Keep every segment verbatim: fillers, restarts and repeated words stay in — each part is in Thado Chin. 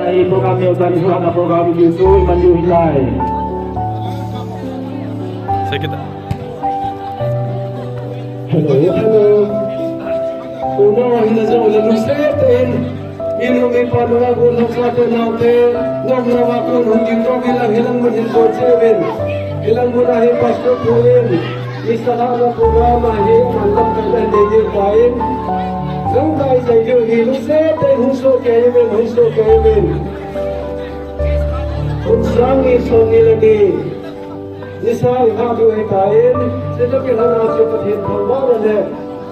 Program yo tan suan a program ki su man yu hitai. Sakit. Hello, hello. Una hina jo la nu se ten. Inu mi pa nunga gu lhoksa te nau te, nom nau a kun hung kin kong hilang hilang mun hin ko che uvin. Hilang mun a hi pastor pu in. Isa la na program a hi man lam kai la ne dir pa in. Zong kai sai dir hi lu se te hung so ke uvin, hung so ke uvin. Kum sang ni song ni le ni. Nisa i ha diu ahi tai, se to ki hana se Pathen thangvah le,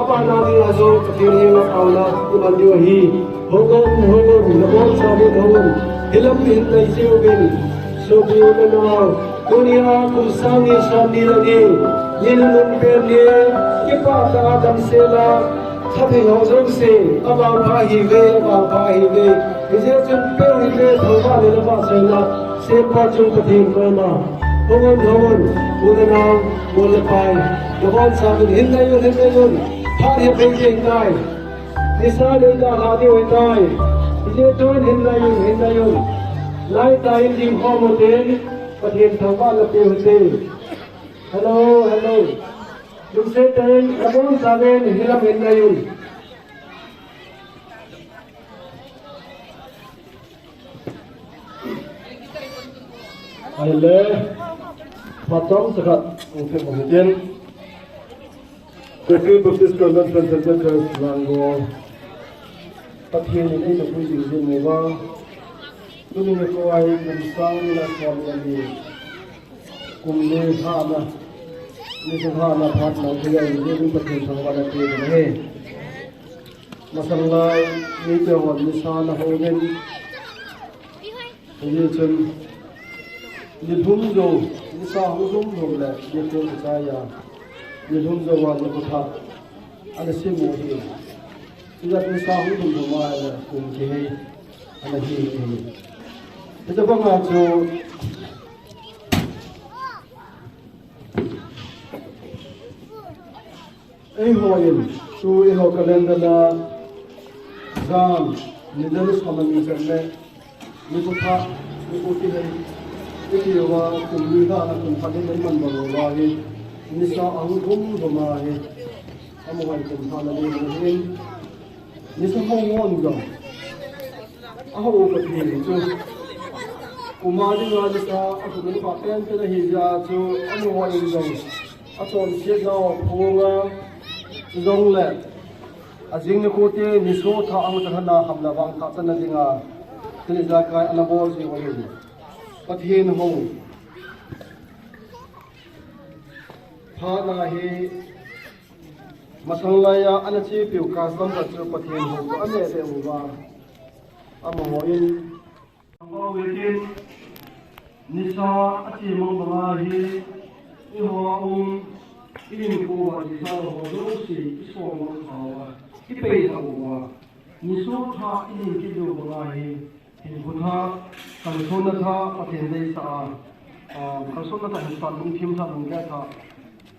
abana dinga jong Pathen henga pauna i man diu ahi. Hong on, hong on, nabonchauvin hong on. Hilam hin nai jiuvin. Sopi u le nao, tunia kum sang ni som ni le ni, ni nunung pen ni, kipah tah a damsel a, Khatvei ho jouse, avangpha ahiuve, avangpha ahiuve. Hijeh chun peu hite, thangvah le vahchoina, sempa chung Pathen koma. Hong on, hong on, u le nao, u le pai. Nabonchauvin hin nai un, hin nai un. Phat hi pei jeng tai. Nisa le da la diu ahi tai. Hijeh chun hin nai un, hin nai un. Lai tai in ding khom u ten, Pathen thangvah le peu hite. Hello, hello. Lungset tah in, nabonchauvin, hilam hin nai un. Ahile, phat chomcha khat, hung thei mo hitin. Kuki Baptist Convention Central Church Langol. Pathen in eina puiding jing uva. Tuni nikho a hi kum sang ni le som le ni. Kum ni lhahna, ni lhahna phat nau thei a, ni Pathen thangvahna pe ding ahi. Masang lai, mite hon nisa ana houvin. Hijeh chun, nilhum jou, nisa hung lhum lhum le, nikho kichai a. Nilhum jou a, nikho thah ana sim u ahi. Hijeh a nisa hung lhum lhum a, ana kum kihei, ana hi ahi. Hitabang a chu, Eiho in, tu eiho calendar a, jan, ni le som ni chan le, nikho thah, nikho kihei, iti uva, kum ni lhahna kum khat in eiman bang uva hi, nisa ahung lhum lhum ahi, amaho in kum lhahna ding ahin, nisa ho ngon jong. Aho u Pathen chu. Kum a dinga nisa, akum in pa pen pen ahi jeh a chu, amaho in jong. Achonset nau phong a, chujongle. Ajing nikho te, niso thah ahung chan hana hamna vangthah channa dinga. Tuni ijakai ana bol ji u ahin. Pathen ho. Phat na hi. Masang lai a ana chepiu custom khat chu Pathen ho chu ana ve uva. Amaho in. Amaho in nisa ache mang banga hi, eiho a um, i hinkho uva nisa ho jouse, i som mang uva, i pei thah uva. Niso thah i hin kit diu banga hi, Hinkho thah, kalsonna thah, Pathen deisah a, ah, kalsonna thah, hinsah lungthim thah, lunggel thah,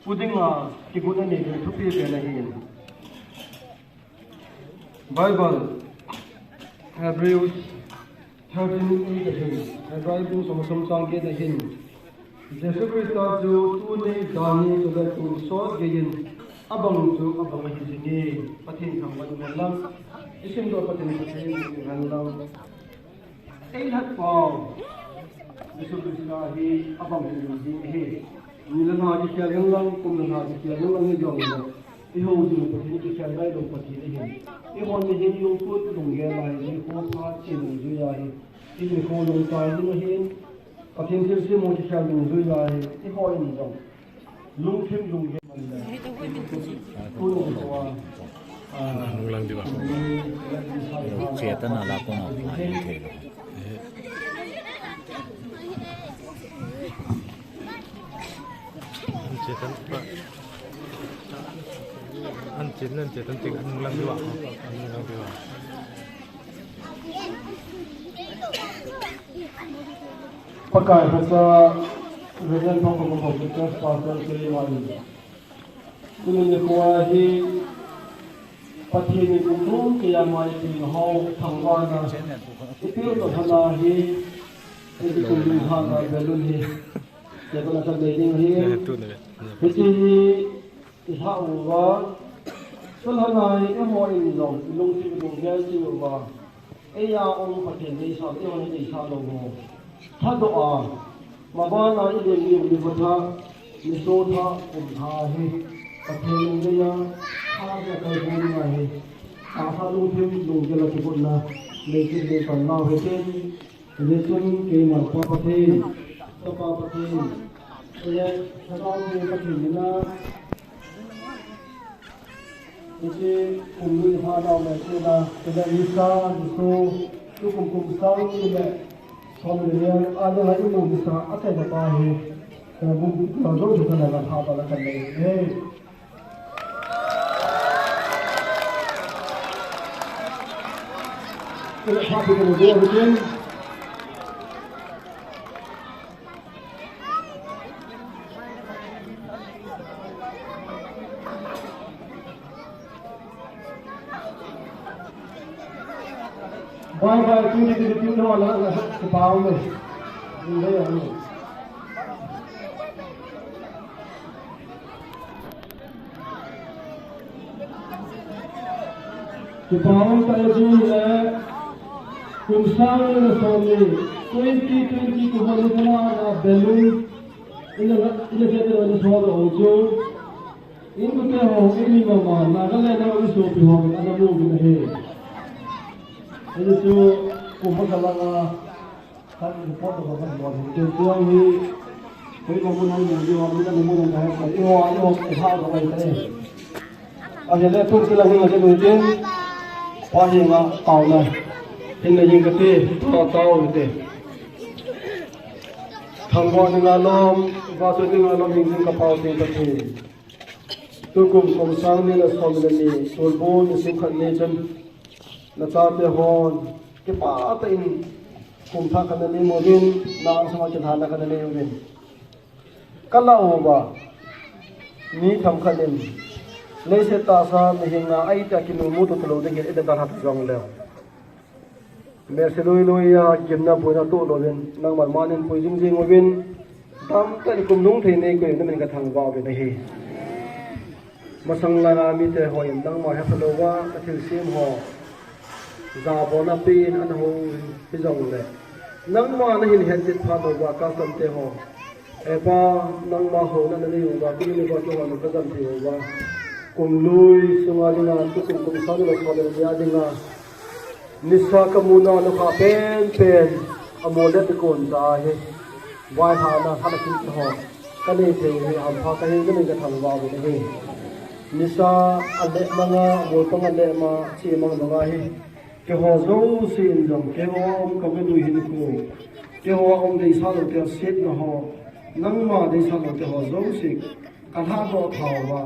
pu dinga, kigot anei ding thupi pen ahi. Bible, Hebrews thirteen eight ahin, Hebrew bung som le som chang get ahin. Jesu Christa chu tuni, jani, chule tun sot geiyin abang chu abang ahi jenge. Pathen thangvah in hen lang. I simdoh Pathen thangvah in hen lang. Eilhatpau Jesu Christa hi abang hi jing ahi. Ni le lha kikhel hen lang, kum le lha kikhel hen lang hijongle, eiho jing Pathen kikhel ngai lou Pathen ahi. Eihon mihem lungput lunggel lai, nikho phat chen lungjui ahi. I nikho lungchai ding ahin, Pathen thilsem ho kikhel ding jui lai, eiho in jong. Lungthim lunggel man le. Tun nikho a, ah, nung lang diu a. Chetan a la kona pa in thei lou. Chetan pa. An chetan, an chetan ting nung lang diu a. Nung lang diu a. Pakai Khrista, Reverend Pangkho Pangkho, Church Pastor, Sri Mani. Tuni nikho a hi, Pathen in kum thum keiya mai ipi ho thangvahna ipi u toh hana hi, ipi kum ni hana balloon hi, ipi na ka dei ding hi, hiche hi i ha uva, chuleh hana hi eiho in jong i lungthim i lunggel cheh uva, eia um Pathen deisah, eiho in deisah lou ho thadoh a, mabana i leng ni u nikho thah, nisoh thah, kum thah hi Pathen in deisah, thah hi akai bol ngai hi. Tahsa lungthim lunggel a kigotna nei kit ding pan nau hite. Hijeh chun keiman Pa Pathen, Chapa Pathen, Lhagao Theng Pathen mina, hiche kum ni ha nau le chuna, chule nisa, nisoh, tukum kum sang ni le som le ni a dinga imu nisa achaina pa hi, ka bung ka jo jo ka la ka tha pa la ka nei. Hey. Kena tha pa ka nei. Bye bye, twenty twenty-two ho la, la, kipah ume. Ni le ya ni. Kipah um tah e, kum sang ni le som ni, twenty twenty-two ho ni kona na balloon, ina, ina kete ni so do chu. Inkote ho, eimi mama, Nagaland a isopi ho, ana mu uvin ahi. Hichu, kum khat langa, khat report to khat bol hin. Ken tuang hi, koima mun a imu diu, mun a imu diu, ka he, ka iho, iho, iha, ka vai ta e. Ahile, tum sila hin, ka lu tin, pa hi nga, tao na. Hin na hin ka ti, tao, tao, te. Thangvah dinga lom, vahchoi dinga lom, hing jing ka pau tin ka ti. Tukum kum sang ni le som le ni, Tulbu ni sim khat ni chun, na chate hon, kipah tah in, kum thah khat na nei uvin, na angsung a kilhahna khat na nei uvin. Ka la uva, mi themkhat in, leiset tahsa mihem nga ahi tia kimu mu to lou ding in, i dalha ta jong leu. Melse lui lui a, gimna boina toh louvin, nangman manin pui jing jing uvin, damtah in kum lhung thei nei koi in, na min ka thangvah uvin ahi. Masang langa mite hon nangma hepha louva, ka thilsem ho jabolna pen ana hou hi jongle, nangma na hin hetchet phat louva, ka samte ho. He Pa, nangma houna na nei uva, tuni nikho keiho nung ka jam thei uva. Kum lui sunga dinga, tukum kum sang ni le som le ni a dinga, nisa ka muna nukha penpen, amol le tikon ta hi. Vaihana, hana kin ho. Ka nei thei hi, hampha ka hi, ka nei ka thangvah uvin ahi. Nisa a le manga, amol pang a le ma, chi mang manga hi. Keiho jouse in jong, keiho um ka venui hin ko. Keiho um deisah lou te setna ho. Nangma deisah lou te ho jouse. Ka lhadoh thauva.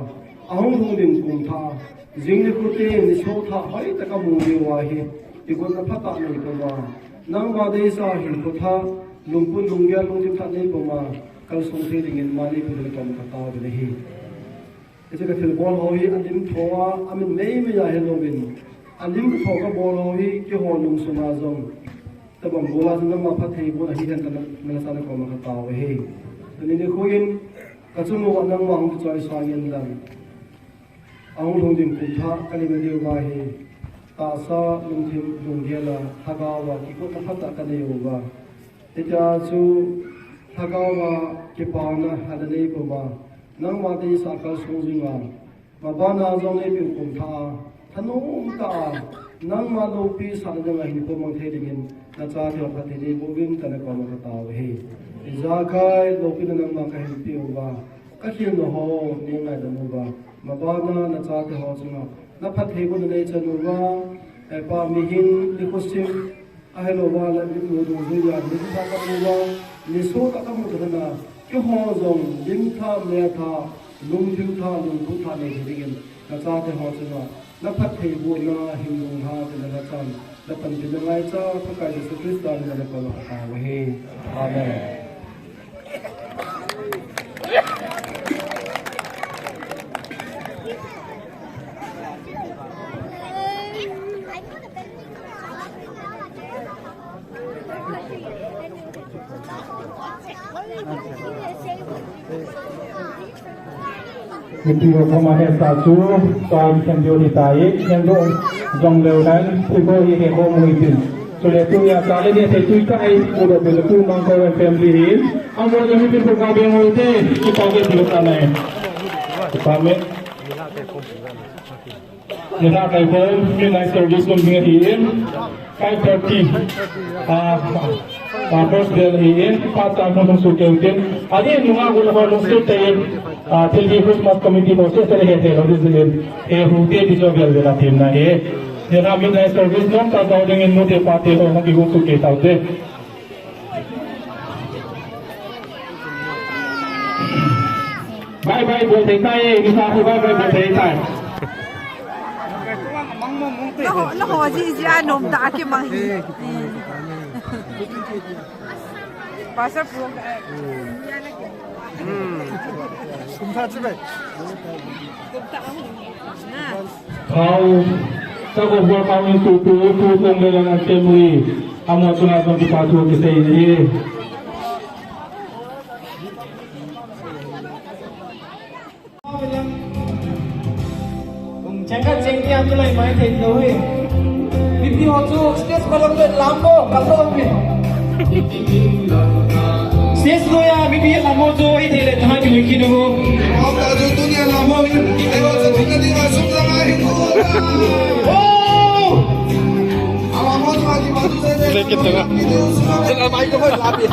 Ahung lhung ding kum thah. Jing nikho te nisoh thah hoitah ka mu diu ahi. Kigotna phatah nei pouva. Nangma deisah hinkho thah. Lungput lunggel lungthim thah nei pouva. Kalsong thei dingin mani pu ding ka tao ding ahi. Hiche ka thilbol ho hi alim tho a, amin meimei a helouvin. Alim tho kabol ho hi keiho lungsunga jong. Tabang bola jong nangma phattheibohna hihen tin nang, nang chate koma ka tao ahi. Tuni nikho in kachung uva nangma hung kichoi sangin lang. Ahung lhung ding kum thah ka nei na diuva hi. Tahsa lungthim lunggel a lhagao a kigotna phatah ka nei uva. Hitia chu lhagao a kipana ana nei pouva. Nangma deisah kalsong jinga. Mabana jong neipiu kum thah a, thanom tah a, nangma loupi sahna dinga hinkho mang thei dingin, na chate ho phatthei nei boh uvin tia na koma ka tao ahi. Ijakai loupina nangma kahin peuva, ka khelna ho nei ngaidam uva, mabana na chate ho chunga, na phattheibohna nei chan uva, He Pa, mihem nikho sim, Ahilouva le, mi mu dungjuiya, lim thah kamu uva, nisoh tah kamu uva, keiho jong, lim thah, me thah, lungthim thah, lungput thah nei thei dingin, na chate ho chunga, na phattheibohna, hin lunglha, tina na chan, na panpina ngaicha, Pakai Jesu Christa mina na koma ka tao ahi. Amen. Mipi ho koma hesa chu, tua hi khen diu hi tai, khen diu jong leu hen, thil ho hi he ho mu hi tin. Chule tunia cha le neh thei tui tai, u do pe tu Mangkol family hi. Amol le mipi ho ka beng ho te, kipa ke diu ta nai. Kipa me. Nilhah kaikhom, midnight service um ding ahin, five thirty. Ah, ah, first bell ahin, pa ta hung hung su keu tin. Adeh nunga gu la ho lungset tah in, ah, thil hi Christmas committee ho sese le he thei lou ding ahin. He hu te ti chu bell bell a themna ahi. Nilhah midnight service nom tah tah dingin nu te pa te ho hung kigu su kei tau te. Bye bye bol thei tai, nisa khu bye bye bol thei tai. Naho, naho ji ji a nom tah a kimang hi. Pastor pu. Hmm. Kum tha chu bai. Kum tha. Khao, tug of war khao in tu tu, tu kong le lang an family. Amaho chunga jong kipa thu kisei in ahi. Cheng khat cheng kia tulai mai thei lou hi. Mipi ho chu stage pa lam le lam bo, kal lou mi. Stage noiya mipi lam ho chu i thei le tha ki lui ki nu. Hom ta chu tunia lam ho hi, ei ho chu tunia ding a sum la ngai hi ko. Oh! Lam ho chu a ki ma chu se se. Cheng kit ta. Cheng a mai ko la pi.